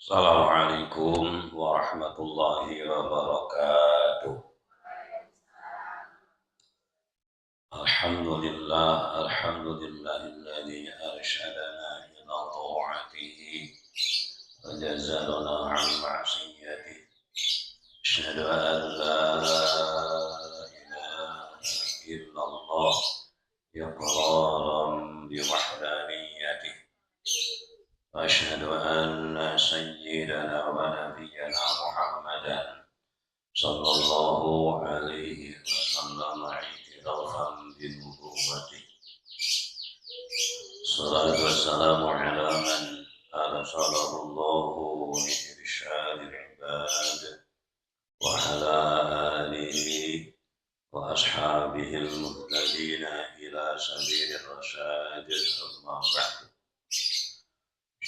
Assalamualaikum warahmatullahi wabarakatuh. Alhamdulillah, alhamdulillahilladzi arsyadana ila ta'atihi wa jazalana an ma'siyatihi. Asyhadu an la ilaha illallah iqraran bi wahdaniyatihi. أشهد أن سيدنا ونبينا محمدا صلى الله عليه وسلم اعترافا بنبوته. الصلاة والسلام على من أرسله الله لإرشاد العباد وعلى آله وأصحابه المهتدين إلى سبيل الرشاد. أما بعد،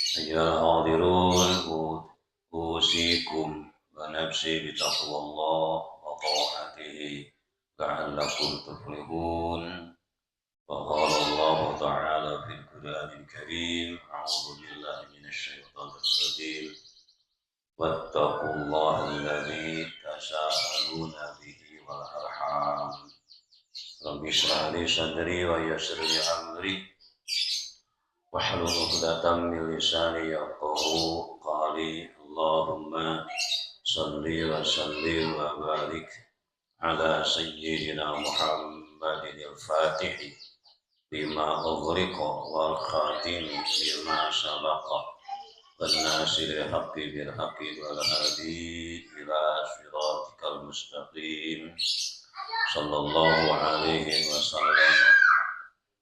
أيها الحاضرون، أوصيكم ونفسي بتقوى الله وطاعته لعلكم تفلحون. وقال الله تعالى في القرآن الكريم: أعوذ بالله من الشيطان الرجيم، واتقوا الله الذي تساءلون به والأرحام. رب اشرح لي صدري ويسر لي أمري واحلل عقدة من لساني يفقهوا قولي. اللهم صل وسلم وبارك على سيدنا محمد الفاتح لما أغلق والخاتم لما سبق والناصر الحق بالحق والهادي إلى صراطك المستقيم، صلى الله عليه وسلم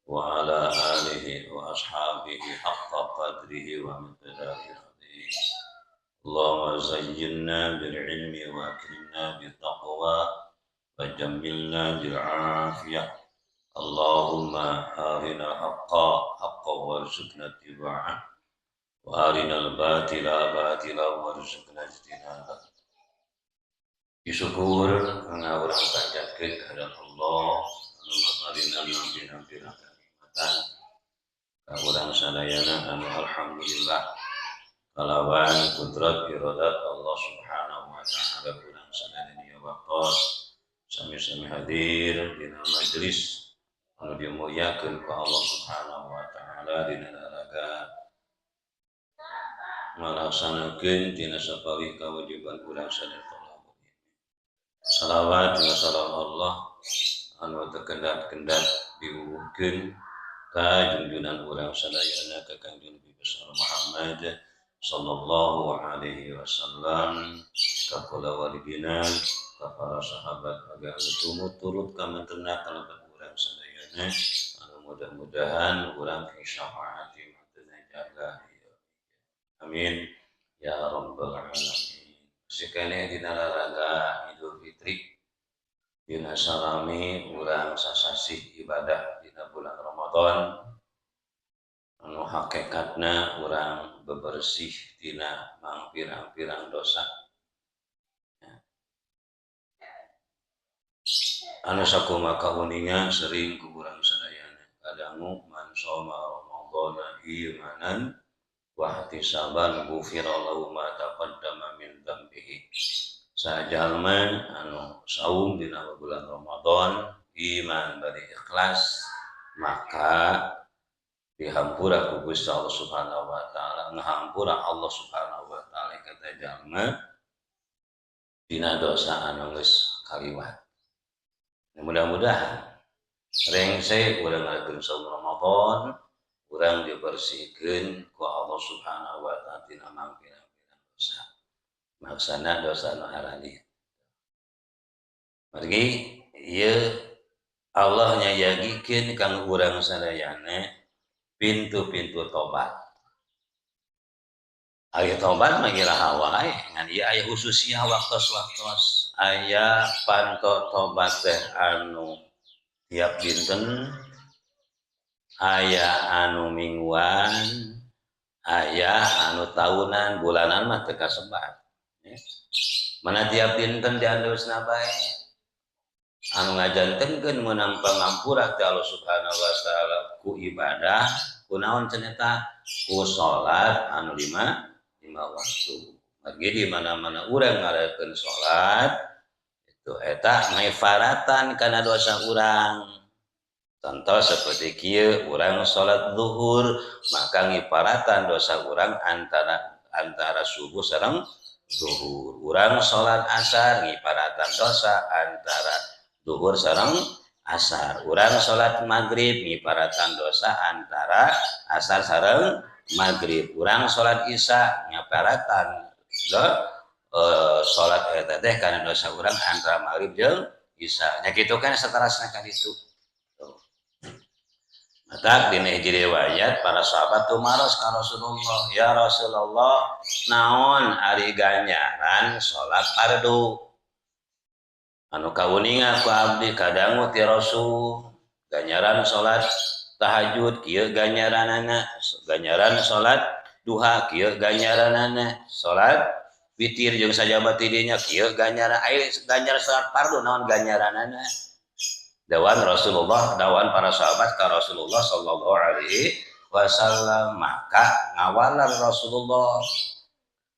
وعلى آله وأصحابه حق قدره ومقداره العظيم. اللهم زينا بالعلم وأكرمنا بالتقوى وجملنا بالعافية. اللهم أرنا الحق حقا وارزقنا اتباعه وأرنا الباطل باطلا وارزقنا اجتنابه. Syukur urang panjatkeun kehadirat Allah anu maparina pirang-pirang kanikmatan ka urang sadayana, anu alhamdulillah kalawan kudrat iradat Allah Subhanahu wa Taala urang sadayana ieu waktos sami-sami hadir dina majelis anu dimuliakeun ku Allah Subhanahu wa Taala dina raraga ngalaksanakeun tina sapalih kewajiban urang sadaya. Salawat wa salam Allah anu teu kendat-kendat diwuwuhkeun ka junjunan urang sadayana, ka Kangjeng Nabi besar Muhammad sallallahu alaihi wasallam, ka kulawargina, ka para sahabat agar tumut turut ka mantenna kalaban urang sadayana, anu mudah-mudahan urang syafaati mantenna jaga. Amin ya rabbal alamin. Sikene dina raraga Idul Fitri, dina salami urang sasasih ibadah dina bulan Ramadan, anu hakikatna urang bebersih tina mangpirang-pirang dosa ya. Anu sakumaha kauninga sering ku urang sadayana kadangu man shoma ramadhana imanan wahtisaban ghufira lahu ma taqaddama min dzambihi. Sajalma anu saum dina bulan Ramadan iman bari ikhlas, maka dihampura ku Gusti Allah Subhanahu wa Taala, ngahampura Allah Subhanahu wa Taala kata jalma dina dosa anu geus kaliwat. Mudah-mudahan rengse urang ngalakukeun saum Ramadan, urang dibersihkeun ku Allah Subhanahu wa Taala tina mangpirang-pirang dosa, maksana dosa anu arali. Margi ieu Allah nyayagikeun kanggo urang sadayana pintu-pintu tobat. Aya tobat mah iraha wae, ngan ieu aya khususnya waktos-waktos, aya panto tobat teh anu tiap dinten, aya anu mingguan, aya anu tahunan, bulanan mah teu kasebat ya. Mana tiap dinten diandusna bae anu ngajantenkeun meunang pangampura ti Allah Subhanahu wa Taala ku ibadah, ku naon cenah, ku salat anu lima. Lima waktu. Margi di mana-mana urang ngalakukeun salat itu eta ngiparatan kana dosa urang. Contoh seperti kieu, urang salat zuhur maka ngiparatan dosa urang antara antara subuh sareng zuhur. Urang salat asar ngiparatan dosa antara zuhur sareng asar. Urang salat maghrib ngiparatan dosa antara asar sareng maghrib. Urang salat isya ngiparatan salat eta teh kana dosa urang antara maghrib jeung isya. Nya kitu kan saterasna ka ditu. Matak dina hiji riwayat para sahabat tumaros ka Rasulullah, "Ya Rasulullah, naon ari ganjaran salat fardu? Anu kauninga ku abdi kadangu ti Rasul, ganjaran salat tahajud kieu ganjaranana, ganjaran salat duha kieu ganjaranana, salat witir jeung sajaba ti dinya kieu ganjaran. Aya ganjaran salat fardu naon ganjaranana?" Dawan Rasulullah, dawan para sahabat ka Rasulullah sallallahu alaihi wasallam, maka ngawalan Rasulullah,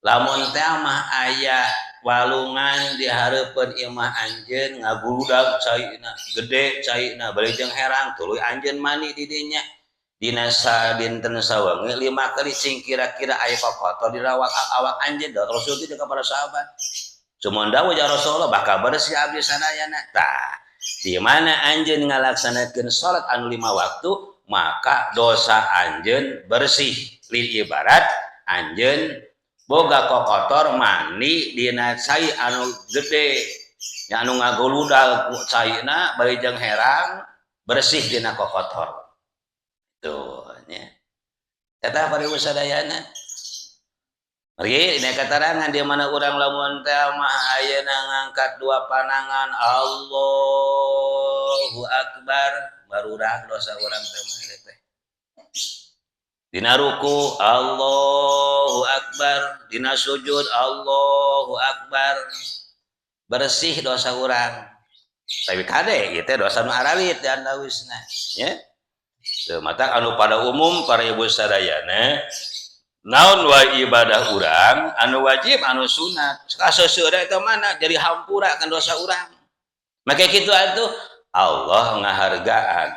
"Lamun teh mah aya walungan di hareupeun imah anjeun, ngaguludag caina, gede caina, bari jeung herang, tuluy anjeun mandi di dinya dina sadinten sawengi 5 kali, cing kira-kira aya kokotor di awak awak anjeun?" Da Rasul itu ka para sahabat. Cuman dawuh ya Rasulullah, "Bakal bersih abdi sadayana." Tah, di mana anjeun ngalaksanakeun salat anu 5 waktu maka dosa anjeun bersih. Lil ibarat anjeun boga kokotor, mandi dina cai anu gede nya, anu ngagoludag caina bari jeung herang, bersih dina kokotor. Tuh nya eta para ibu sadayana. Margi ini keterangan di mana urang lamun teh mah ayeuna ngangkat dua panangan, Allahu Akbar, barudak dosa urang teh mah teh. Dina ruku Allahu Akbar, dina sujud Allahu Akbar, bersih dosa urang. Tapi kade ieu teh dosa nu aralit di antawisna nya. Teu mata anu pada umum para ibu sadayana, naon wae ibadah urang anu wajib, anu sunat, kaseuseureun eta mana jadi hampura kan dosa urang. Maka kitu atuh Allah ngahargaan,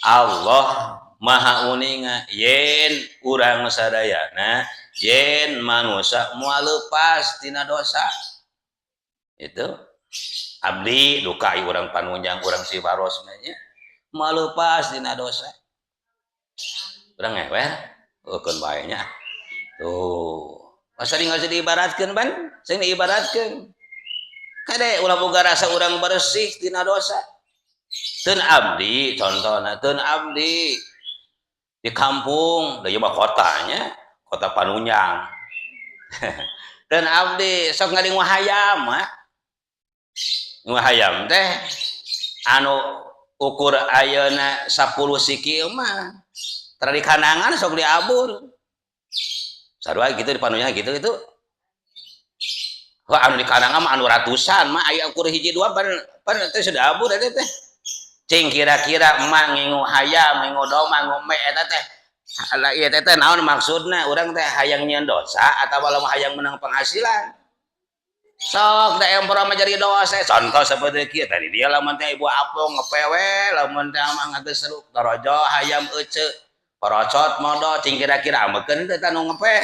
Allah maha uninga yen urang sadayana, yen manusia moal lepas tina dosa. Itu abdi duka urang Panunjang, urang Sibaros nya, moal lepas tina dosa. Urang ngewer keun bae nya. Tuh, masa nggak usah diibaratkan, ban? Sing diibaratkan. Kade ulah boga rasa urang bersih tina dosa. Teun abdi, contohna teun abdi di kampung, da ieu mah kotanya, kota Panunjang. Teun abdi sok ngalingu hayam, mah. Hayam teh anu ukur ayeuna 10 siki mah tara di kandangan, sok diabur. Sarua gitu di Panunjang gitu itu. Wah, anu di kandangan mah anu ratusan mah aya ukur hiji dua pan pan teh sudah abur eta teh. Cing kira-kira emak ngingu hayam, ngingu domba, ngingu me eta teh. Lah ieu teh naon maksudna? Urang teh hayang nyieun dosa atawa lamun hayang menang penghasilan? Sok da empor mah jadi dosa. Contoh seperti kieu tadi dia, lamun teh ibu apong ngepewe, lamun teh mah ngageseruk torojo hayam ece parocot modo, cing kira-kira amekeun teh anu ngepe?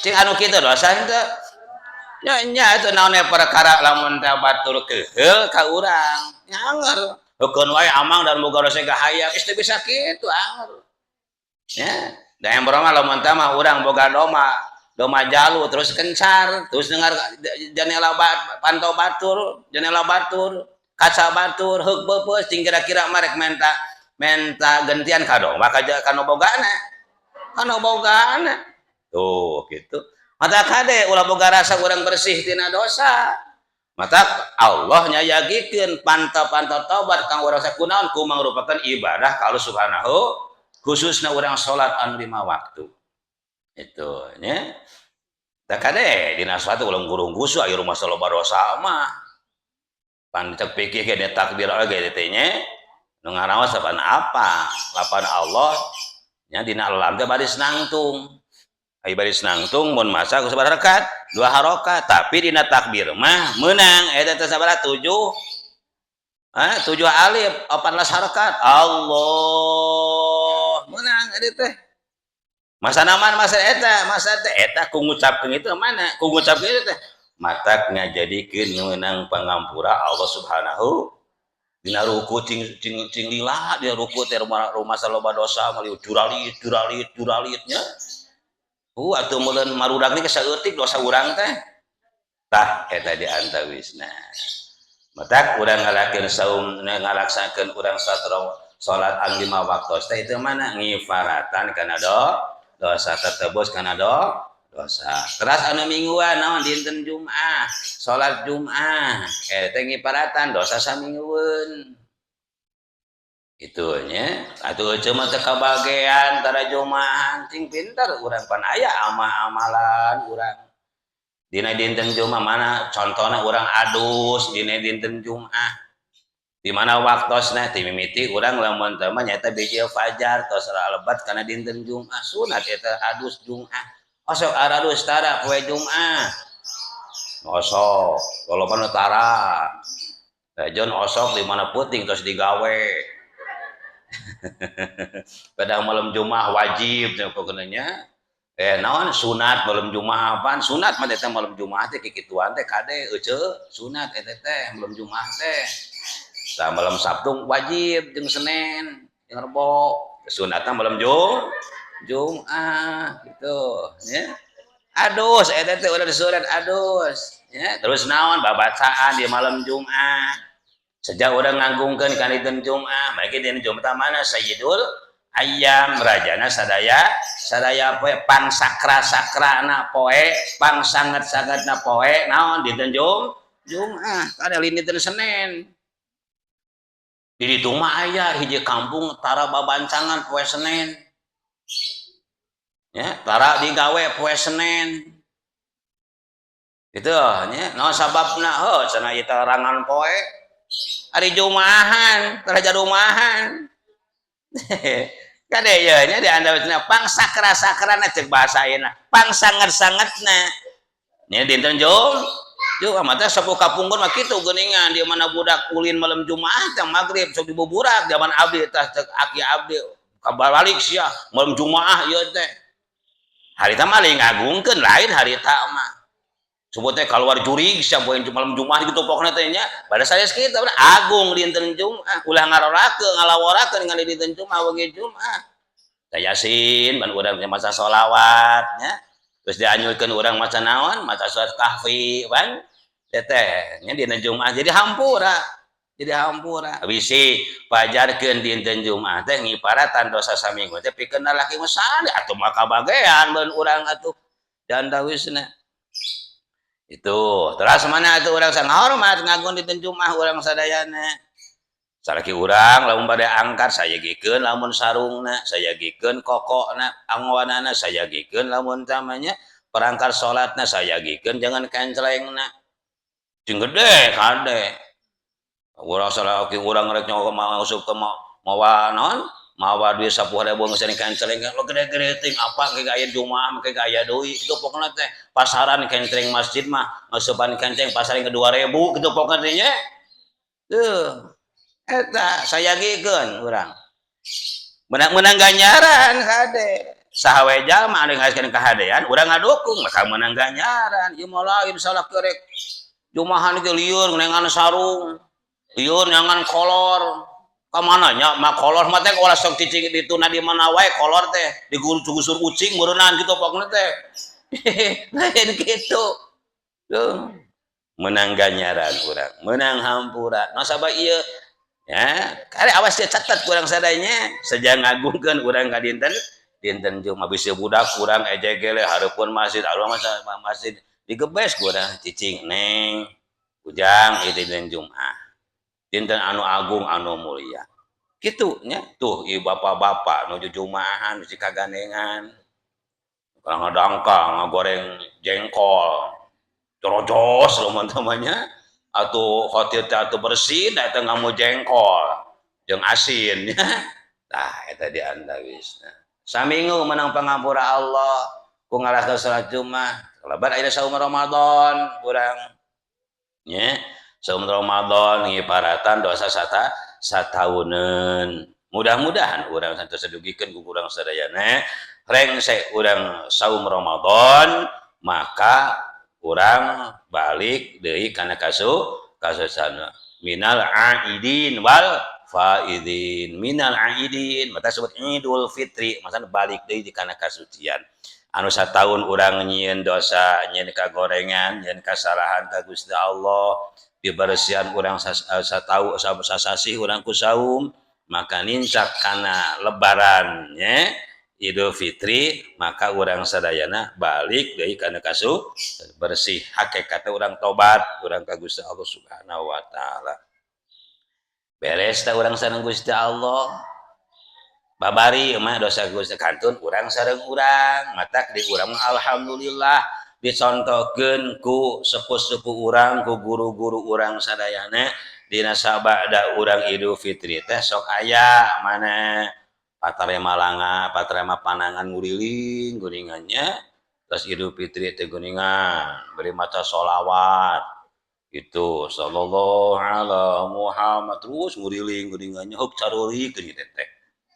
Cing anu kitu dosa henteu nya? Nya itu naon perkara lamun teh batur keheul ka urang nyanger hukeun wae amang dan boga dosa ka hayam geus teu bisa kitu, anger nya. Da empor mah lamun teh mah urang boga domba, domba jalu, terus kencar, terus dengar janela pantau batur, janela batur, kaca batur heuk beupeus, cing kira-kira marek menta menta gentian ka domba ka kanu bogana, kanu bogana? Tuh gitu. Mata kade ulah boga rasa urang bersih tina dosa. Mata Allah nyayagikeun pantau-pantau tobat kang urang sakunaon ku mangrupakeun ibadah kalau subhanahu, khususna urang salat anu 5 waktu itu nya. Tak kade dina salat ulah gurung gusu, aya rumah loba dosa mah pan cek pikir ge takbir oge teh nya. Nu ngaraos lapan apa? Lapan Allah nya dina alam teh baris nangtung. Ai baris nangtung mun maca ku sabaraha rakaat? Dua harokat. Tapi dina takbir mah meunang eta teh sabaraha? 7. Ah, 7 alif, 14 harokat. Allah meunang eta teh. Masa naman masa eta, masa teh eta ku ngucapkeun itu mana? Ku ngucapkeun itu teh matak ngajadikeun meunang pangampura Allah Subhanahu. Dina ruku cing cing cing lila, dina ruku teh rumah loba dosa mah juralit juralit juralitnya. Atuh meuleun marudak ni saeutik dosa urang teh. Tah eta di antawisna. Matak urang ngalakeun saum, ngalaksakeun urang salat anu 5 waktu teh itu mana ngifaratan kana dosa, tetebus kana dosa. Teras anu mingguan naon? Dinten Jumat, salat Jumat eta ngiparatan dosa saminggueun. Itu nya atuh cuma teu kabagean tara Jumahan, cing pinter urang pan aya amal-amalan urang dina dinten Jumat. Mana contohna urang adus dina dinten Jumat di mana waktosna? Ti mimiti urang lamun teu mah nyaeta biji fajar tos lebat kana dinten Jumat, sunat eta adus Jumat. Osok aradus tara poe Jumat? Osok walaupun tara Jon osok di mana puting terus digawe. Pada malam Jumat wajib pokoknya, naon, sunat malam Jumat apaan sunat mah teh? Malam Jumat teh kikituan teh kade euceu sunat eta teh malam Jumat teh. Tah, malam Sabtu wajib jeung Senin jeung Rebo, sunatna malam Jumat gitu ya. Adus eta teh udah disurat adus ya. Terus naon? Babacaan di malam Jumat. Sejak urang ngagungkeun ka dinten Jumat, mereka dinten Jumat mana Sayyidul Ayyam, rajana sadaya sadaya poe, pang sakra sakrana poe, pang sangat sangatna poe naon? Dinten Jumat. Ada lain dinten Senin. Di ditu mah aya hiji kampung tara babancangan poe Senin ya, tara digawe poe Senin itu nya. Naon sababna? Heuh, cenah ieu tarangan poe. Ari Jumahan tara jarumahan. Kade ye nya di antawisna pang sakra-sakrana, cek bahasa ayeuna pang sanget-sangetna nya dinten Jumat. Mata sepuh kapungkur mah kitu geuningan, di mana budak ulin malam Jumat teh magrib sok dibuburak. Zaman abdi tah, cek aki abdi, kabar balik sia malam Jumaah ieu teh. Harita mah lain ngagungkeun, lain harita mah. Sebut teh keluar jurig sia poe malam Jumat gitu pokokna teh nya. Pada saya kita agung dinten Jumat, ulah ngarorakeun ngalaworakeun ngan dinten Jumat, wengi Jumat. Yasin ban urang maca sholawat nya, terus dianjurkeun urang maca naon, maca surat Kahfi ban teteh nya dinten Jumat. Jadi hampura, jadi hampura bisi pajarkeun dinten Jumat teh ngiparatan dosa saminggu teh pikeun lalaki mah sade atuh maka bagean beun urang atuh dan dawisna itu. Terus mana atuh urang sang hormat ngagung dinten Jumat urang sadayana. Salaki urang lamun bade angkat sayagikeun, lamun sarungna sayagikeun, kokona angwanana sayagikeun, lamun tamanya perangkat salatna sayagikeun, jangan kencelengna cing gede kade. Urang salaki urang rek nyawa masuk ke mawa naon, mawa duit 10.000 geus kenceleng lo gede-gede ting apa ke gaya Jumaah ke gaya deui kitu pokona teh. Pasaran kenceleng masjid mah ngasupan kenceng pasaran ke 2000 kitu pokona teh nya. Tuh eta sayagikeun urang menang-menang ganjaran kade. Saha we jalma anu ngaaskeun kahadean urang ngadukung maka menang ganjaran. Ieu mah lain salah kerek Jumahan ge lieur neangan sarung, lieur neangan kolor. Ka mana nya mah kolor mah teh ulah sok cicing dituna di mana wae kolor teh digusur ucing meureunnan kitu pokona teh. Lain kitu tuh, menang ganjaran urang, menang hampura. Nah, sabab ieu ya kali awas dia catat kurang sadanya sejak ngagungkeun urang ka dinten dinten Jumat. Bisa budak kurang ejegele hareupeun masjid, alus masjid digebes kurang cicing, "Neng, Ujang, itu dinten Jumat, dinten anu agung anu mulia," kitu nya. Tuh ieu bapak-bapak nuju Jumahan bisi kagandengan kurang ngadangkang ngagoreng jengkol corojos lamun tamanya atuh hotel teh atuh bersih da eta ngamu jengkol jeung asin nya. Tah, eta di antawisna saminggu menang pangampura Allah. Ku ngalahkeun salat Jumat. Lebar aya saum Ramadan urang nya, saum Ramadan ngiparatan dosa satauneun. Mudah-mudahan urang santos dugikeun ku urang sadayana rengse urang saum Ramadan, maka urang balik deui kana kasusana, minal aidin wal faidin, minal aidin mata sebut Idul Fitri, masa balik deui kana kasucian anu satahun urang nyieun dosa, nyieun kagorengan, nyieun kasalahan ka Gusti Allah, dibersihan urang satau sasasih urang ku saum. Maka nincak kana Lebaran nya, Idul Fitri, maka urang sadayana balik deui kana kasu bersih, hakikatna urang tobat urang ka Gusti Allah Subhanahu wa Taala. Beres teh urang sareng Gusti Allah, babari mah dosa Gusti kantun urang sareng urang. Matak di urang alhamdulillah dicontohkeun ku sepuh-sepuh urang, ku guru-guru urang sadayana, dina sabada urang Idul Fitri teh sok aya mana patarema langa, patarema panangan, nguriling geuningannya. Terus Idul Fitri teh geuningan beri maca sholawat itu, sallallahu ala Muhammad, terus nguriling geuningannya, heup carurik geuning teh.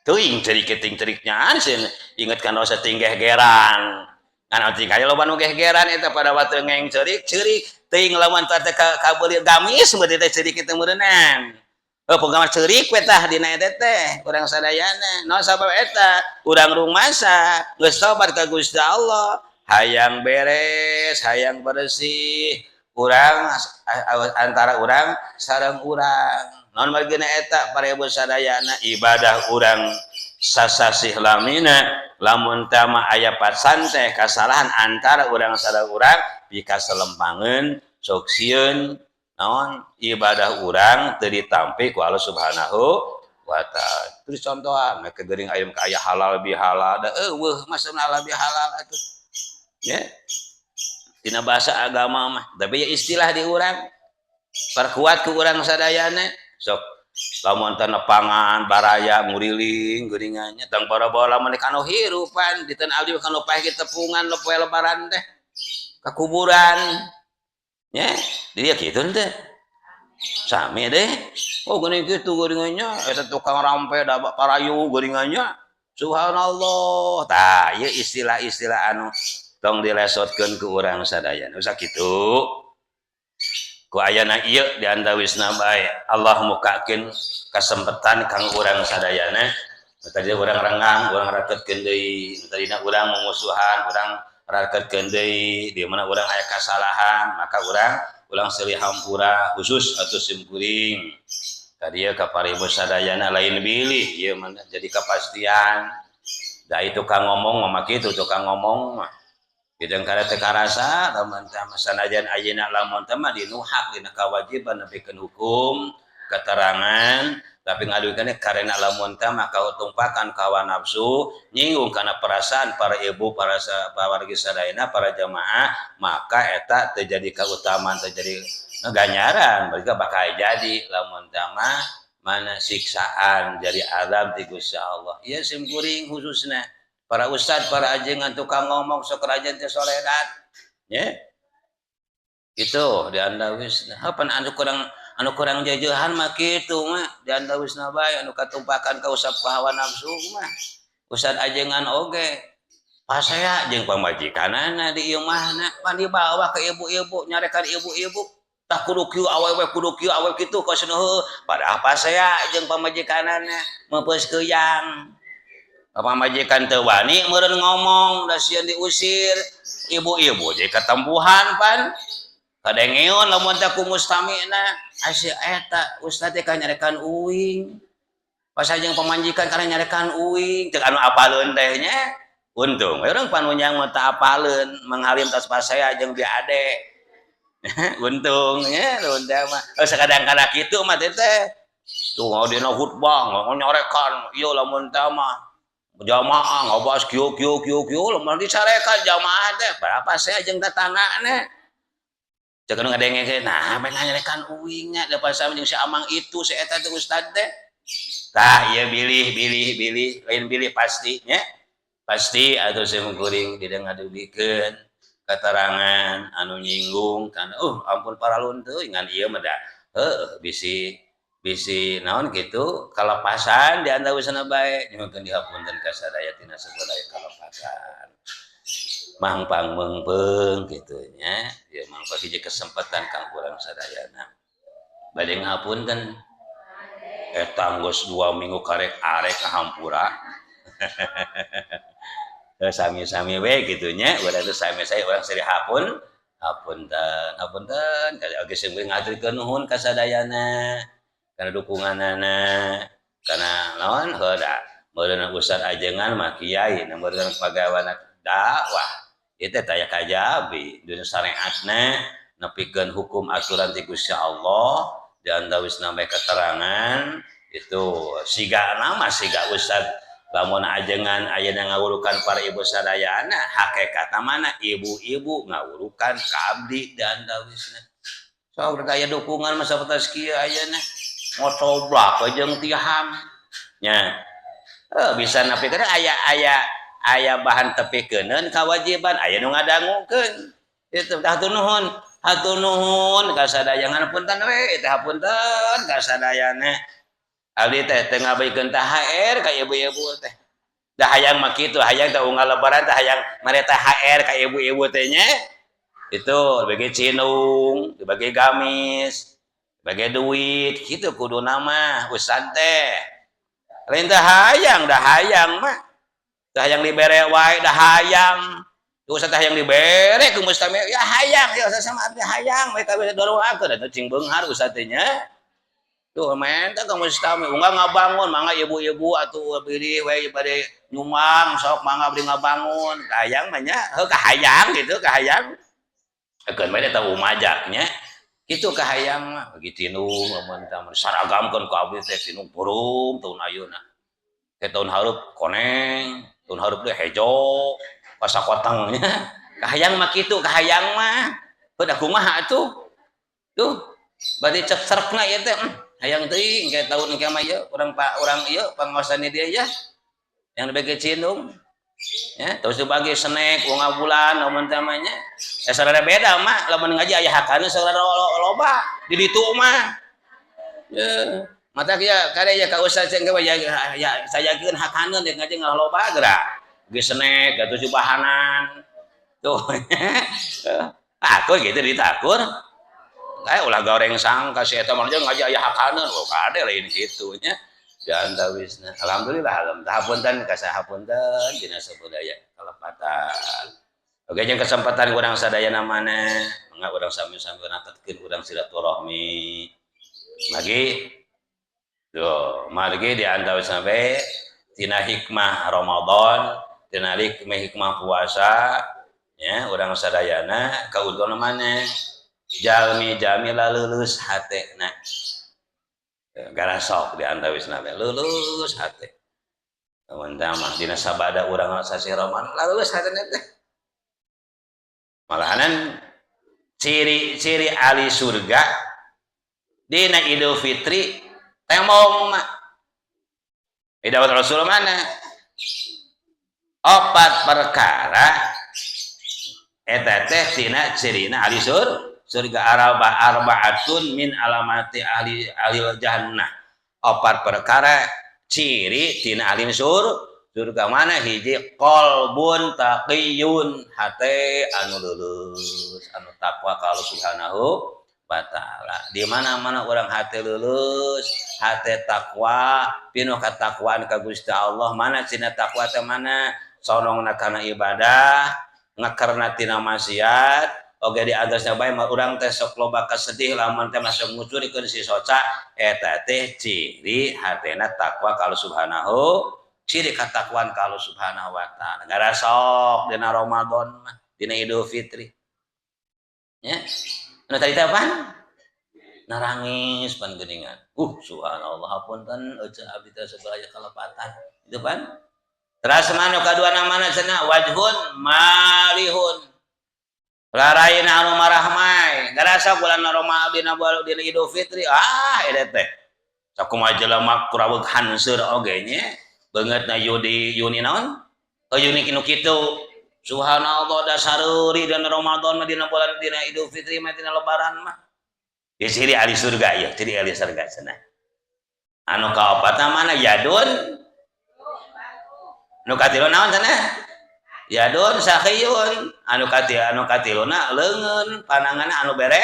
Teuing cerik teuing ceriknya sieun ingetkan dosa tinggi geran ngan tinggal loba nu gegeran eta pada waktu ngeng cerik cerik teuing lamun teh kabeuli gamis meureun teh cerik itu meureunnan. Oh, pokokna ceurik we tah dina eta teh urang sadayana. No sabab eta urang rumasa geus tobat ka Gusti Allah, hayang beres, hayang bersih urang antara urang sareng urang. Naon margina eta, para ibu sadayana, ibadah urang sasasih lamina lamun tama aya pasan teh kasalahan antara urang sareng urang pikaselempangeun, sok sieun naon ibadah urang teu ditampi ku Allah Subhanahu wa Taala. Terus contohan mereka geuring ayam kaya halal bihalal da eueuh maksudna halal bihalal atuh ya dina bahasa agama mah, tapi ya istilah di urang perkuat ku urang sadayana. Sok lamun teu nepangan baraya nguriling geuningannya tang boro-boro lamun kanu hirupan di tanah abdi kanu paeh tepungan poe Lebaran teh ka kuburan ya dia gitu teh sami deh. Oh, geuning kitu geuningannya eta tukang rampe da parayu geuningannya, subhanallah. Tah, ieu istilah-istilah anu tong dilesotkeun ku urang sadayana. Usah kitu ku ayana ieu di antawisna bae Allah mukakeun kasempatan kang urang sadayana. Tadi urang renggang, urang raketkeun deui. Tadina urang mumusuhan, urang raketkeun deui. Di mana urang aya kasalahan, maka urang ulang silih hampura, khusus atau simkuring tadi ya ka para ibu sadayana. Lain bilih ieu mana jadi kepastian da itu tukang ngomong mah kitu, tukang ngomong mah bidang kada teu karasa. Lamun teh sanajan ayeuna lamun teh mah dinu hak, dina kewajiban nepikeun hukum keterangan, tapi ngadukeun karena lamun teh mah kautumpakan hawa nafsu, nyinggung kana perasaan para ibu, para wargi sadayana, para jamaah, maka eta terjadi keutamaan, terjadi ganjaran, berarti bakal jadi lamun teh mah mana siksaan, jadi azab ti Gusti Allah. Ieu simkuring khususna para ustad, para ajengan tukang ngomong, sok rajin teh soledat ya itu di andawisna. Apa anu kurang jajahan mah kitu mah di andawisna bae anu katumpakan ka usap hawa nafsu mah. Ustad ajengan oge pasea jeung pamajikanana di imahna, pan dibawa ke ibu-ibu, nyarekan ibu-ibu tah kudu kieu awewe, kudu kieu awewe kitu kos heueuh, padahal pasea jeung pamajikanana meupeus keuyang. Pamajikan teu wani meureun ngomong da sieun diusir, ibu-ibu jadi ketempuhan pan kadengeun lamun teh ku mustamina asa eta ustad teh nyarekan uing, pas jeung pamajikan kana nyarekan uing. Cek anu apaleun teh nya, untung we urang panunyang mah teu apaleun manghalim tas pasea jeung bi ade, untung nya. Lamun teh mah oh, sakadang-kadang kitu mah teh tuh dina khutbah nyarekan ieu lamun teh mah jamaah ngabahas kieu kieu kieu kieu, lamun dicarekan jamaah teh berapa saya jeung tetanggana. Cek anu ngadenge, nah bae nyarekan uing nya da pasal jeung si amang itu, si eta teh ustad teh. Tah ieu bilih bilih bilih, lain bilih pasti nya. Pasti atau simkuring tidak ngadugikeun keterangan anu nyinggung kan, ampun paralun teuing ngan ieu mah da heueuh bisi bisi naon kitu kalepasan di antawisna bae. Nyuhunkeun dihapunten ka sadaya tina sadaya kalepatan, mangpang meungpeung kitu nya. Ieu mangpa hiji kesempatan kang urang sadayana bade ngahapunten eta geus 2 minggu karek arek ngahampura. Sami-sami we kitu nya, urang teh sami saya urang seri hapunten hapunten oge sing ngaturkeun nuhun ka sadayana kana dukunganana, kana naon heuh da meureun ustad ajengan mah kiai na meureun pagaweana dakwah ieu teh taya kajabi dina syariatna nepikeun hukum aturan ti Gusti Allah di antawisna bae keterangan itu siga nama siga ustad lamun ajengan ayeuna ngawurukan para ibu sadayana, hakikatna mana ibu-ibu ngawurukan ka abdi di antawisna. Sok aya dukungan mah sapertos kieu ayeuna ngocoblak jeung tiham nya bisa nepikeun aya aya aya bahan tepikeuneun kewajiban aya nu ngadangukeun itu. Hatur nuhun, hatur nuhun ka sadayana. Punten we teh, hapunten ka sadayana, abdi teh teu ngabaikeun THR ka ibu-ibu teh. Da hayang mah kitu, hayang teh unggal lebaran teh hayang mere THR ka ibu-ibu teh nya. Itu dibagi cinung, dibagi gamis, bagi duit kitu kudu nama ustad teh. Lain teh hayang, da hayang mah teh hayang dibere wae, da hayang tuh ustad teh hayang dibere ku mustami ya, hayang ya ustad sama abdi hayang mereka bisa doakeun eta cing beunghar ustad teh nya. Tuh menta ka mustami unggal ngabangun, mangga ibu-ibu atuh bilih we bade nyumbang, sok mangga abdi ngabangun. Hayang mah nya heuh kahayang gitu, kahayang keun bae eta umajak nya kitu, kahayang mah bagi tinung lamun tah saragamkeun ku abdi teh tinung purum tahun ayeuna ke tahun hareup koneng, tahun hareup teh hejo pasakoteng nya. Kahayang mah kitu, kahayang mah heuh da kumaha atuh tuh bade cek serekna ieu teh. Hayang teuing kayak tahun engke mah ieu urang pak urang ieu pangaosan dia ya yang dibagi cinung ya, terus dibagi snack unggal bulan lamun teh mah nya. Sarada beda mah lamun ngaji aya hakana sarada loba di ditu mah ya. Mata ya kade ya ka ustaz engke ya, ya sajakeun hakaneun dek ngaji ngaloba geura bagi snack atuh jubahanan tuh aku gitu ditakur. Ulah goreng sangka si eta mah ngaji aya hakaneun, oh kade lain kitu nya di antawisna. Alhamdulillah, alhamdulillah, hapunten ka hapunten dina sabudaya kalepatan. Oke, jeung kesempatan urang sadayana mana mangga urang sami-sami ngatetkeun urang silaturahmi. Magi tuh margi di antawisna bae tina hikmah Ramadan, tina hikmah hikmah puasa ya, urang sadayana kauntungan mana jalmi-jalmi lalulus hatena garasok di antawisna bae lulus hate. Lamun mah dina sabada urang sasih Ramadan lalulus hatena teh. Malahanan ciri-ciri ahli surga dina Idul Fitri tembong mah Idul Rasul mana opat perkara eta teh tina cirina ahli surga, arba arbaatun min alamati ahli ahli jannah, opat perkara ciri tina ahli surga. Mana hiji, qalbun taqiyun, hate anu lulus, anu takwa ka Allah Subhanahu wa taala. Di mana-mana orang hate lulus, hate takwa, pinuh katakwaan ka Gusti Allah. Mana cina takwa teh? Mana sonongna kana ibadah, ngakerna tina maksiat. Oge di atasnya bae urang teh sok loba kasedih lamun teh masuk ngucurikeun si soca, eta teh ciri hatena takwa ka Allah Subhanahu, ciri katakwaan ka Allah Subhanahu wa taala. Ngarasok dina Ramadan mah, dina Idul Fitri ya. Anu tadi teh apaan? Narangis pan geuningan. Subhanallah, hapunten eueuh abdi teh sabaraha kalepatan. Itu pan. Teras mana kadua mana cenah wajhun malihun. Laraina anu marahmai. Ngarasa bulan Ramadan dina dina Idul Fitri. Ah, eta teh. Sakumaha jelema kuraweg hanseur oge nya. Beungeutna Yudi Yuni naon? Euy nu kitu. Subhanallah, dasareuri dina Ramadan mah, dina bulan, dina Idul Fitri mah, dina Lebaran mah. Ya, ciri ahli surga ya, ciri ahli surga cenah. Anu kaopatna mana? Yadun. Nu katilu naon cenah? Yadun sakhiyun. Anu katiluna leungeun pananganna anu bere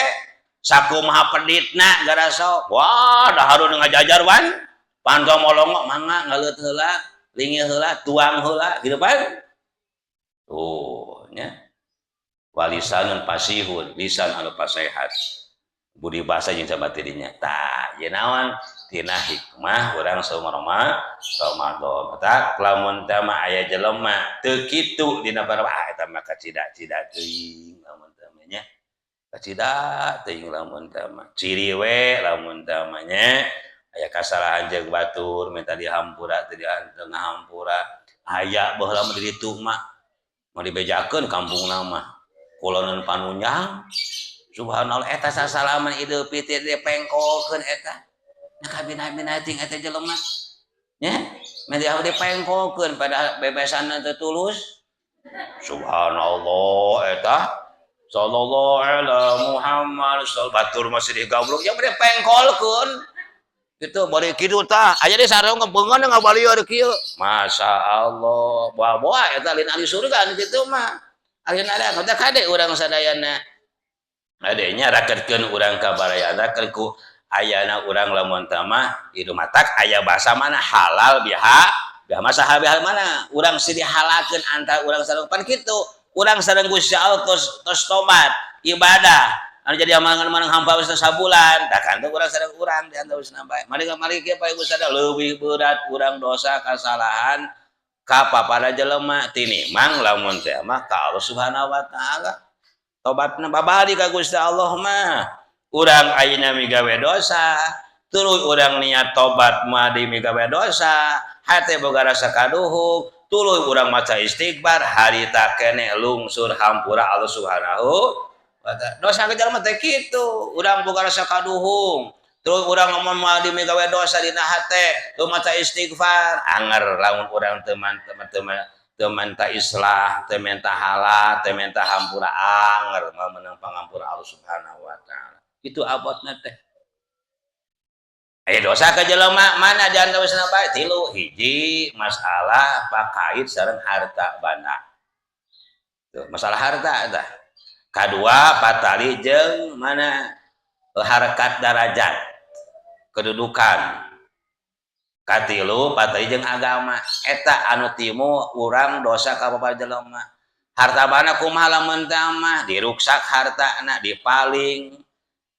sakumaha peditna garaso. Wah, daharun ngajajar wan. Pantau molongo mangga ngaleut heula, linggih heula, tuang heula gitu pan. Oh, nya. Walisanun fasihun, lisan anu pasehat. Budi bahasa jeung sabat dirinya. Tah, ieu naon? Tina hikmah urang saum Ramadan. Tah, lamun teh mah aya jelema teu kitu dina ah, eta mah kacida-cida teuing lamun teh mah nya. Kacida teuing lamun teh mah. Ciri we lamun teh mah nya aya kasalahan jeung batur minta dihampura teu ngahampura. Aya baheula mah di ditu mah mau dibejakeun kampungna mah. Kuloneun panunjang. Subhanallah, eta sasalaman Idul Fitri dipengkolkeun eta. Nah, kabina-bina ting eta jelema. Nya, media dipengkolkeun padahal bebesanna teu tulus. Subhanallah, eta sallallahu ala Muhammad sal batur masih digablok ya dipengkolkeun. Gitu bari kitu tah aya di sareng ngebeungeun ngabalieur kieu. Masya Allah, boa-boa eta lain ahli surga anu kitu mah. Ahli neraka teh kade urang sadayana. Adenya raketkeun urang ka baraya ku ayana urang lamun teh mah hidup matak aya bahasa mana halal biha biha masa halal biha mana urang sih dihalakeun antara urang sareng pan kitu urang sareng Gusti Allah tos tos tobat ibadah anu jadi amangan manang hampa wis sabulan tah kan urang sareng urang di antawisna bae mari mari kieu Pak Ibu sadaya leuwih berat urang dosa kasalahan ka papada jelema tinimbang lamun teh mah ka Allah Subhanahu wa taala. Tobatna babali ka Gusti Allah mah. Urang ayeuna migawe dosa, tuluy urang niat tobat mah di migawe dosa, hate boga rasa kaduhung, tuluy urang maca istighfar, harita keneh lungsur hampura Allah Subhanahu wa taala. Dosa ke jelema teh kitu, urang boga rasa kaduhung, terus urang ngomong mah di migawe dosa dina hate, tuluy maca istighfar, anger lamun urang teman-teman teman teu menta islah, teu menta halal, teu menta hampura, anger moal meunang pangampura Allah Subhanahu wa taala. Itu abotna teh. Eh, dosa ke jelema mana di antawisna bae? Tilu, hiji masalah pakait sareng harta banda. Tuh, masalah harta tah. Kadua patali jeung mana harkat darajat kedudukan. Katilu patali jeung agama. Eta anu timu urang dosa ka bapak jelema. Harta banda kumaha lamun teh mah diruksak hartana, dipaling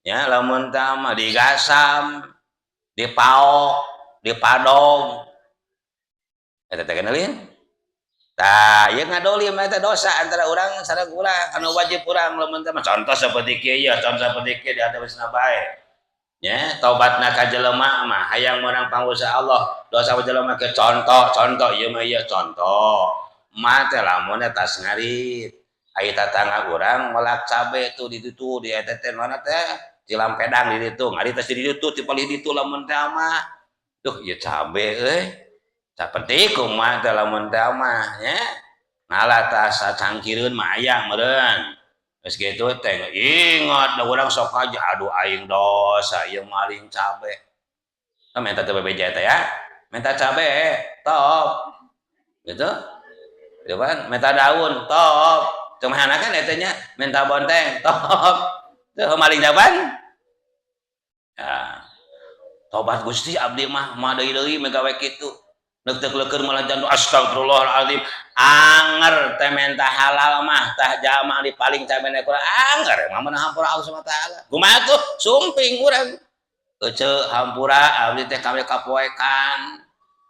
ya, lamun teh mah digasam, dipaok, dipadong. Eta teh kenalin. Tah, ieu ngadolim eta dosa antara urang sareng urang anu wajib urang lamun teh mah contoh seperti kieu ya, contoh seperti kieu di antawisna bae. Ya, tobatna ka jelema mah hayang meunang panguasa Allah, dosa jelema ke contoh, contoh ieu mah ieu contoh. Mah teh lamun tas ngarit. Aya tatangga urang melak cabe tuh di ditu di eta teh mana teh Cilampedang di ditu, ngarit tas di ditu ti palih ditu lamun teh mah. Duh, ieu cabe euy. Saperti kumaha teh lamun teh mah nya. Ngalah tas sacangkireun mah aya meureun. Geus kitu teh ingat da urang sok aja, aduh, aing dosa ieu maling cabe. Tah, minta teh bebeja teh ya. Minta cabe top. Gitu. Gitu kan, minta daun top. Cuma kan eta nya minta bonteng top. Tuh maling jaban. Ya. Tobat Gusti, abdi mah mah deui deui megawe kitu. Neuk teu leukeun malah jantung astagfirullahaladzim. Anger teh menta halal mah tah jamaah di paling cabe kurang anger mah meunang hampura Allah Subhanahu wa taala. Kumaha tuh? Sumping urang. Ece, hampura abdi teh kami kapoekan.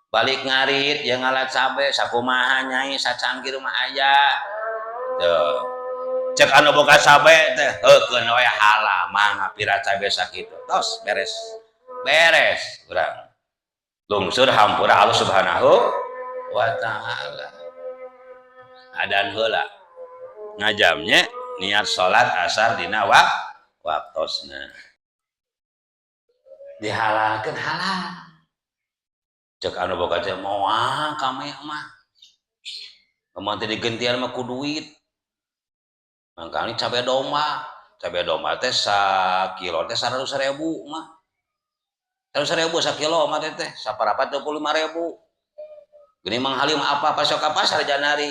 Balik ngarit jeung ngalat cabe sakumaha nyai, sacangkir mah aya. Tuh. Cek anu boga cabe teh heukeun we halal mah pira cabe sakitu. Tos beres. Beres urang. Lungsur hampura Allah Subhanahu wa taala. Adan heula. Ngajamnya niat salat asar dina waktosna. Dihalalkeun halal. Cek anu boga teh moal kami mah. Lamun teh digentian mah ku duit. Mangkana cabe domba. Cabe domba teh sakilo teh 100.000 mah. 100.000 sakilo mah teh saparapat 25.000. Gini Mang Halim apa pasok ka pasar janari.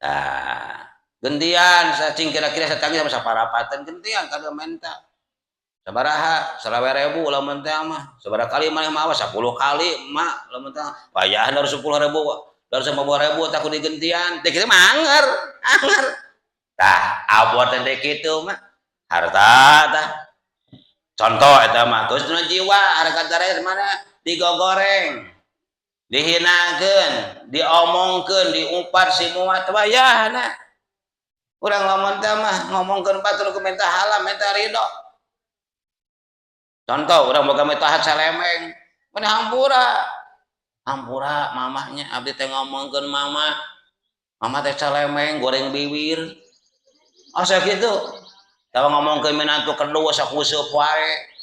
Nah, gentian cing kira-kira satangis sama saparapatan gentian kada menta. Sabaraha? 25.000 lamun teh mah. Sabaraha kali maneh mah 10 kali mak lamun teh. Wayah 10.000, 250.000 tah ku digentian. Teh kitu mah anger, anger. Tah, abot teh kitu mah. Harta tah. Contoh eta mah, terus nu jiwa harga darah mana digogoreng. Dihinakeun, diomongkeun, diumpat si muat wayahna. Urang lamun teh mah ngomongkeun batur ku minta halam, minta ridho. Contoh urang boga mitoha salemeng, mana hampura. Hampura mamahnya abdi teh ngomongkeun mama. Mama teh salemeng goreng bibir. Asa kitu. Tawa ngomongkeun minantu kedua sakuseup wae.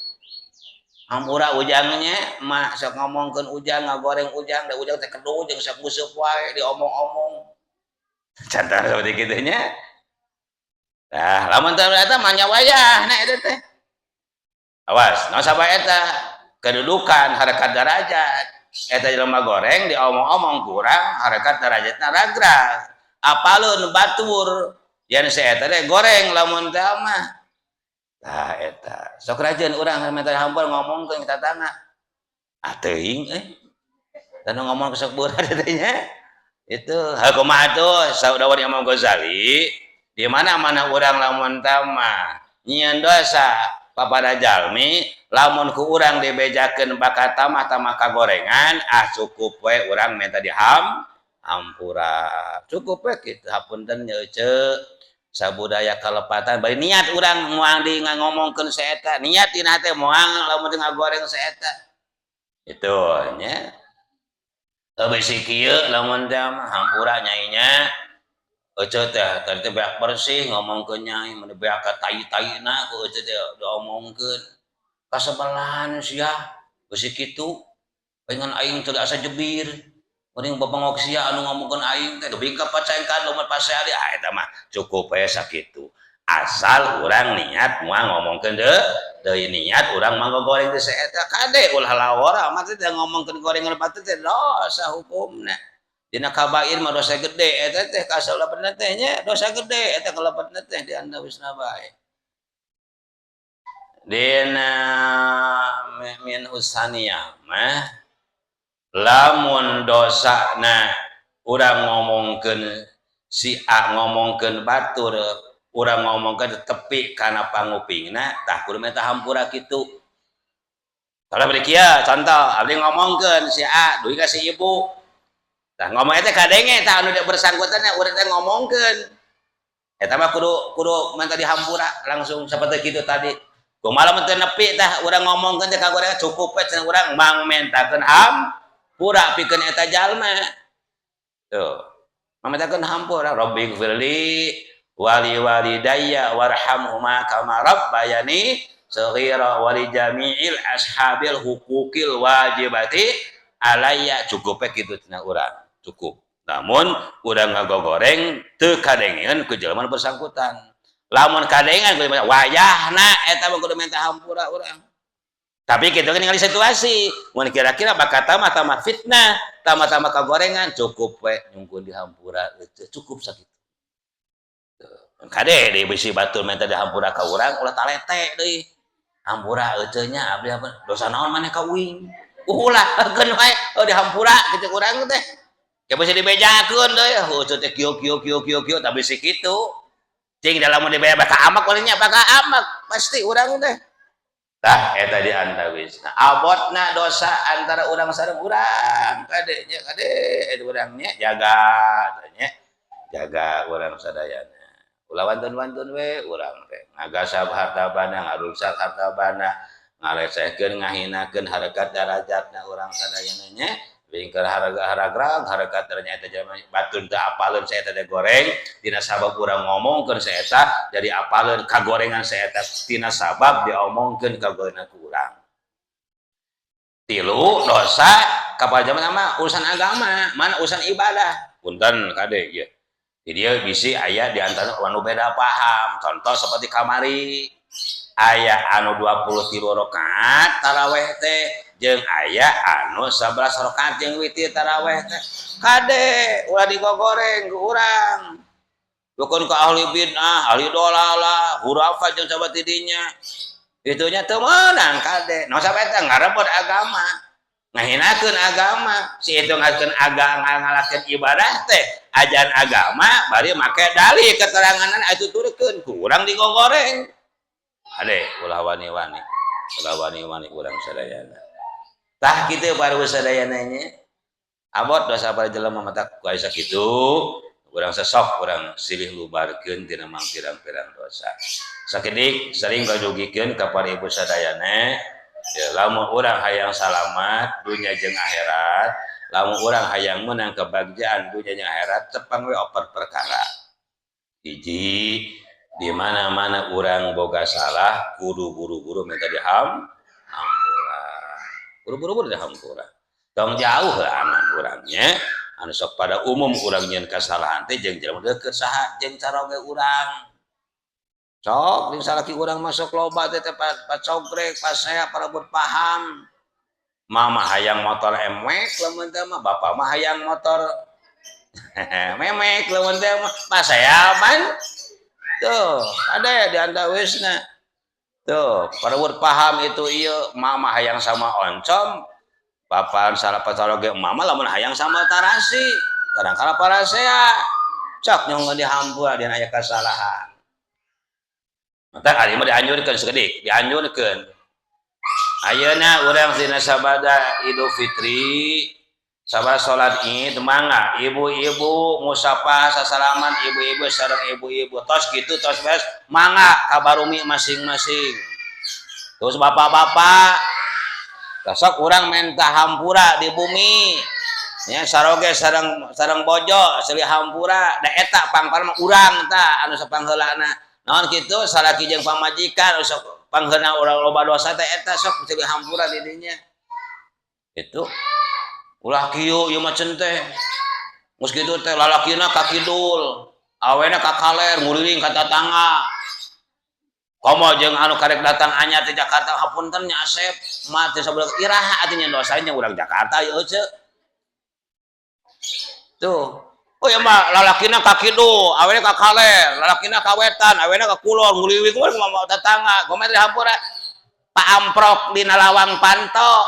Hampura ujangnya, mak sok ngomongkeun ujang ngagoreng ujang, da ujang teh kedu jeung sakuseup wae diomong-omong. Contoh seperti kitu nya. Nah, lamun teh eta mah nya wayahna eta teh. Awas, naon sabab eta kedudukan harkat derajat. Eta jelema goreng diomong-omong kurang harkat derajatna ragrag. Apaleun batur yen si eta teh goreng lamun teh mah. Tah eta. Sok rajin urang minta hampura ngomongkeun ka tetangga. Ah teuing euy. Dan ngomong ke sok beurah teh nya. Itu hal kumaha tuh saudara Imam Ghazali di mana-mana urang lamun teh mah nyieun dosa papada jalmi lamun ku urang dibejakeun bakal tamah-tamah kagorengan, ah cukup we urang minta diham hampura, cukup we kitu. Hapunten nya ece, sabudaya kalepatan bari niat urang moal di ngomongkeun saeta, niat dina teh moal lamun teu ngagoreng saeta itu nya. Bisi kieu lamun teh mah hampura nyai nya, ece teh tadi teh beak bersih ngomongkeun nyai, mun beak ka tai-taina ku ece teh diomongkeun, kasebelahan sia bisi kitu pengen aing teu asa jebir mending bapangok sia anu ngomongkeun aing teh dugi ka pacengkan lumat pasea. Ah, eta mah cukup we sakitu, asal urang niat moal ngomongkeun deui deui, niat urang mah ngogoreng teh saeta. Kade ulah lawara mah teh ngomongkeun gorengan batur teh dosa hukumna. Dina kabair mah dosa gede eta teh, kasalapna teh nya dosa gede eta kalebetna teh di antawisna bae. Dina min usaniyah mah lamun dosana urang ngomongkeun si A ngomongkeun batur, urang ngomongkeun tepi kana pangupingna, tah kudu minta hampura kitu. Kalau beri kieu contoh, abdi ngomongkeun si A dugi ka si ibu, tah ngomong eta kadenge tah anu bersangkutan urang teh ngomongkeun eta mah kudu kudu minta dihampura langsung seperti kitu tadi. Kumaha lamun teu nepi tah urang ngomongkeun teh ka cukup we cenah urang mang mentakeun hampura pikeun eta jalma. Tuh, mamentakeun hampura, rabbighfirli wali walidayya warhamhuma kama rabbayani saghira wali jami'il ashabil huquqil wajibati alayya, cukup we kitu cenah urang, cukup. Namun urang ngagogoreng teu kadengeun ku jelema bersangkutan. Lamun kadengan kudu wayahna eta mah kudu minta hampura urang. Tapi kitu kan ningali situasi, mun kira-kira bakal tambah-tambah fitnah, tambah-tambah kagorengan, cukup we nyungkeun dihampura cukup sakitu. Kade deui bisi batur minta dihampura ka urang ulah talete deui. Hampura ece nya abdi apa dosa naon maneh ka uing. Ulah keun wae oh dihampura kitu urang teh. Ke bisi dibejakeun deui, oh teh kieu kieu kieu kieu kieu tapi si kitu. Cing dalam mun dibeja bakal amak nya bakal amak pasti urang teh. Tah eta di antawisna. Abotna dosa antara urang sareng urang kade nya, kade eta urang nya, jaga nya, jaga urang sadayana. Ulah wantun-wantun we urang teh ngagasab harta banda, ngaruksak harta banda, ngalecehkeun, ngahinakeun harkat darajatna urang sadayana nya. Bingkar harga haragrag harkat ternyata jelema batur teu apaleun saeta teh goreng, tina sabab urang ngomongkeun saeta jadi apaleun kagorengan saeta tina sabab diomongkeun kagorengan ku urang. Tilu dosa kapal zaman mah urusan agama, mana urusan ibadah. Punten kade ieu. Di dieu bisi aya di antara anu beda paham. Contoh seperti kamari aya anu 23 rakaat taraweh teh jeung aya anu 11 rakaat jeung witir taraweh teh. Kade ulah digogoreng ku urang. Bukan ke ahli bid'ah, ahli dolalah, hurafat jeung sahabat didinya. Itunya teu meunang kade. Nu sampe teh ngarebut agama. Ngahinakeun agama. Si itu ngakeun agama ngalakeun ibadah teh ajaran agama bari make dalih keteranganan atuh turkeun ku urang digogoreng. Ade ulah wani-wani. Ulah wani-wani urang sadayana. Tah kitu baru sadayana nya. Abot dosa para jelema mata ku aya sakitu. Urang sesok urang silih lubarkeun tina mangpirang-pirang dosa. Sakedik sering kajugikeun ka para ibu sadayana, ya lamun urang hayang salamat dunya jeung akhirat, lamun urang hayang meunang kebagjaan dunya jeung akhirat, tepang we opat perkara. Hiji, di mana-mana urang boga salah kudu buru-buru minta dihampura. Kudu buru-buru dihampura. Tong jauh lah aman urangnya. Anu sok pada umum urang nyieun kasalahan teh jeung jelema deukeut saha jeung caroge urang. Sok jeung salaki urang masuk loba teh teh pacogrek pasea parebut paham. Mama hayang motor emek lamun teh mah, bapak mah hayang motor memek lamun teh mah pasea pan. Tuh, ada ya di antawisna. Tuh, parebut paham itu ieu mama hayang sama oncom, bapak salah pacaroge mama lamun hayang sama tarasi. Kadang-kala parasea cok nyong dihampura dina aya kasalahan. Mata ari mah dianjurkeun sakedik, dianjurkeun. Ayeuna urang dina sabada Idul Fitri, sabada salat Id, mangga ibu-ibu musafah sasalaman ibu-ibu sareng ibu-ibu tos kitu tos beres mangga ka barumi masing-masing. Terus bapak-bapak sok urang menta hampura di bumi nya saroge sareng sareng bojo silih hampura da eta pangpar mah urang tah anu sapangheulana naon kitu salaki jeung pamajikan sok pangheulna urang loba dosa teh eta sok silih hampura di dinya. Itu ulah kieu ieu mah cen teh geus kitu teh lalakina ka kidul awena ka kaler nguriling ka tatangga. Komo jeung anu karek datang anyar ti Jakarta hapunten nya Asep mah teh sabulan iraha atuh nya dosanya urang Jakarta ieu euceu. Tuh. Oh ya mah lalakina ka kidul, awena ka kaler, lalakina ka wetan, awena ka kulon, nguliwing we kumaha tetangga, kumaha dihampura. Paamprok dina lawang panto.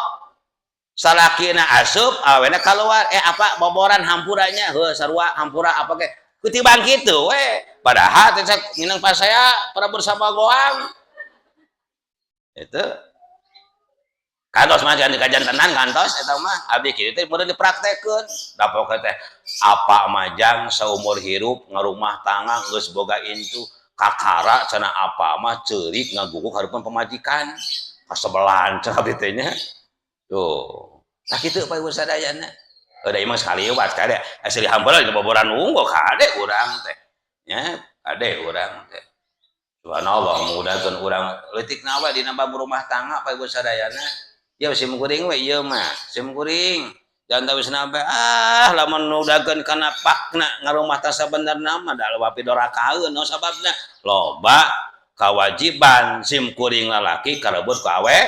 Salakina asup, awena kaluar, apa boboran hampuranya, heuh sarua hampura apa ge. Kutibang kitu we. Padahal teh nginang pasaya pernah bersama goang. Itu kantos mah jangan dikajantenan kantos eta mah abdi kieu teh meureun dipraktekeun. Da pokoke teh apa majang saumur hirup ngarumah tangga geus boga incu kakara cenah apa mah ceurik ngaguguk hareupeun pamajikan. Kasebelan cenah abdi teh nya. Tuh. Tah kitu Pak Ibu sadayana. Da ieu mah sakaliwat kade asli hampura di boboran unggul kade urang teh. Nya kade urang teh. Subhanallah mudahkeun urang leutik nawa dina bab rumah tangga Pak Ibu sadayana. Ya sim kuring we ieu mah, sim kuring. Jangan tahu sampai ah lamun nudakeun kana pakna ngarumah tah sabenerna mah da loba pidorakaeun no sababna loba kewajiban sim kuring lalaki karebut ku awe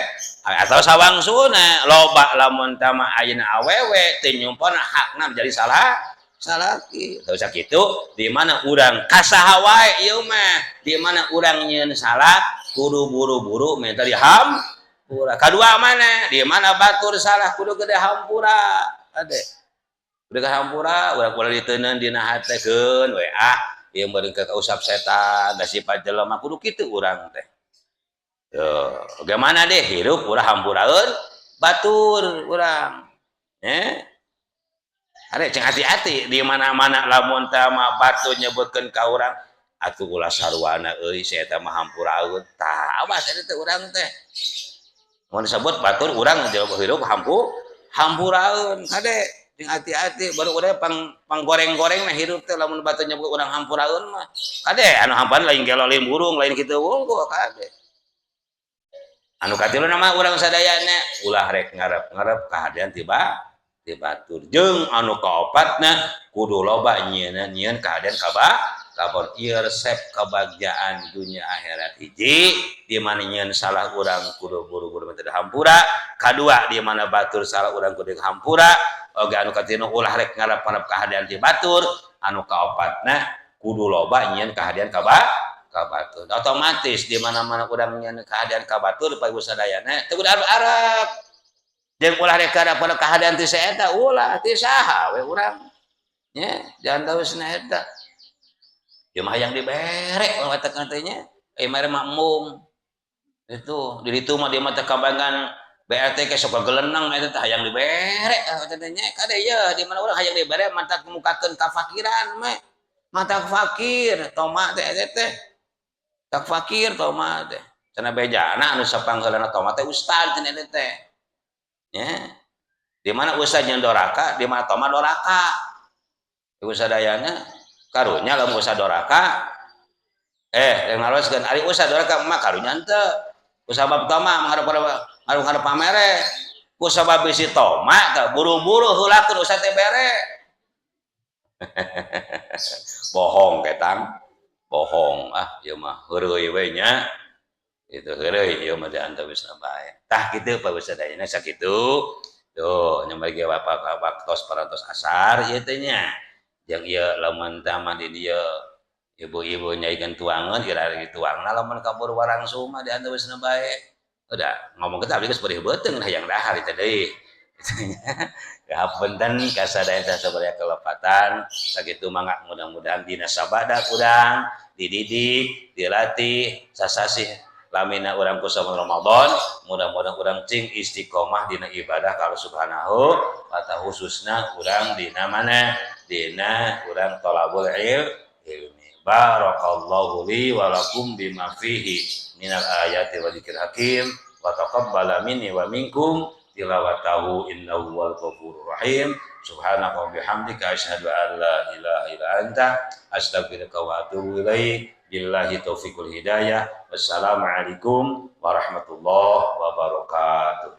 atau sawangsuna loba lamun tama ayeuna awewe teu nyumpona hakna jadi salah salaki. Teu sakitu di mana urang kasaha wae ieu mah, di mana urang nyieun salah kudu buru-buru minta dihampura. Kadua mana? Di mana batur salah kudu gede hampura. Ade. Kudu hampura urang kudu diteuneun dina hatekeun we ah ieu meureun ka kausap setan da sifat jelema kudu kitu urang teh. Tuh, bagaimana deh hirup ulah hampuraeun batur urang. Eh? Are cing hati-hati di mana-mana lamun teh mah batur nyebutkeun ka urang atuh ulah sarwana euy si eta mah hampuraeun. Tah awas eta teh urang teh. Mun disebut batur urang hirup hampuraeun kade cing hati-hati baru urang pang goreng-goreng nah hirup teh lamun batur nyebut urang hampuraeun mah. Kade anu hampan lain gelo lain burung lain kitu wungkul kade. Anu katilu nama urang sadayana ulah rek ngarep-ngarep kahadean tiba Ti batur. Jeung anu kaopatna kudu loba nyieun nyieun kahadean kabon. Ieu resep kebahagiaan dunia akhirat. Hiji, di mana nyieun salah urang kudu buru-buru minta hampura. Kadua, di mana batur salah urang kudu hampura. Oge anu katilu, ulah rek ngarep-ngarep kahadean ti batur. Anu kaopatna, kudu loba nyieun kahadean ka batur. Otomatis di mana-mana urang nyieun kahadean ka batur, Pak, Ibu sadayana, teu kudu arep jeung ulah rek ngarep kahadean ti saeta, ulah ti saha we urang nya, jangan tahu eta. Ieu mah hayang dibere mata teh nya, eh mah makmum itu di ditu mah dia mah teh kabangan BRT ke sok geleneng eta teh hayang dibere eta teh nya. Kade ye di mana urang hayang dibere mata mukakeun kafakiran mah, mata fakir toma teh eta teh tak fakir toma teh cenah bejana anu sapangheulana toma teh ustad cenah eta teh nya. Di mana ustad jeung doraka, di mana toma doraka. Ibu sadayana, karunya lamun ustad doraka, eh yang naroskeun ari ustad doraka mah karunya henteu kusabab toma ngarep pamere, kusabab bisi toma teh buru-buru heulakeun ustad teh bere. Bohong ketang, bohong. Ah, ieu mah heureuy we nya, itu heureuy ieu mah di antawisna bae. Tah kitu, Pak, sadayana, sakitu tuh nya bagi bapak waktos parantos asar ieu teh nya. Yang ieu lamun tah di dieu ibu-ibu nyaikeun tuangan kira dituangna lamun kabur warangsul mah di antawisna bae. Udah ngomong kita abdi geus perih beuteung hayang dahar itu deui. Ya punten kasadaya sabaya kelepatan sakitu. Mangga, mudah-mudahan dina sabada urang dididik, dilatih sasasih lamina urang ku Ramadan, mudah-mudahan urang cing istiqomah dina ibadah kalau subhanahu wa ta'ala, khususna urang dina mana dina urang tolabul ilmi. Barakallahu li wa lakum bima fihi minal ayati wa dzikril hakim wa taqabbala minni wa minkum tilawatahu innahu wal ghafurur rahim. Subhanaka wa bihamdika, asyhadu an la ilaha illa anta, astaghfiruka wa atubu ilaik. Billahi taufiqul hidayah. Wassalamualaikum warahmatullahi wabarakatuh.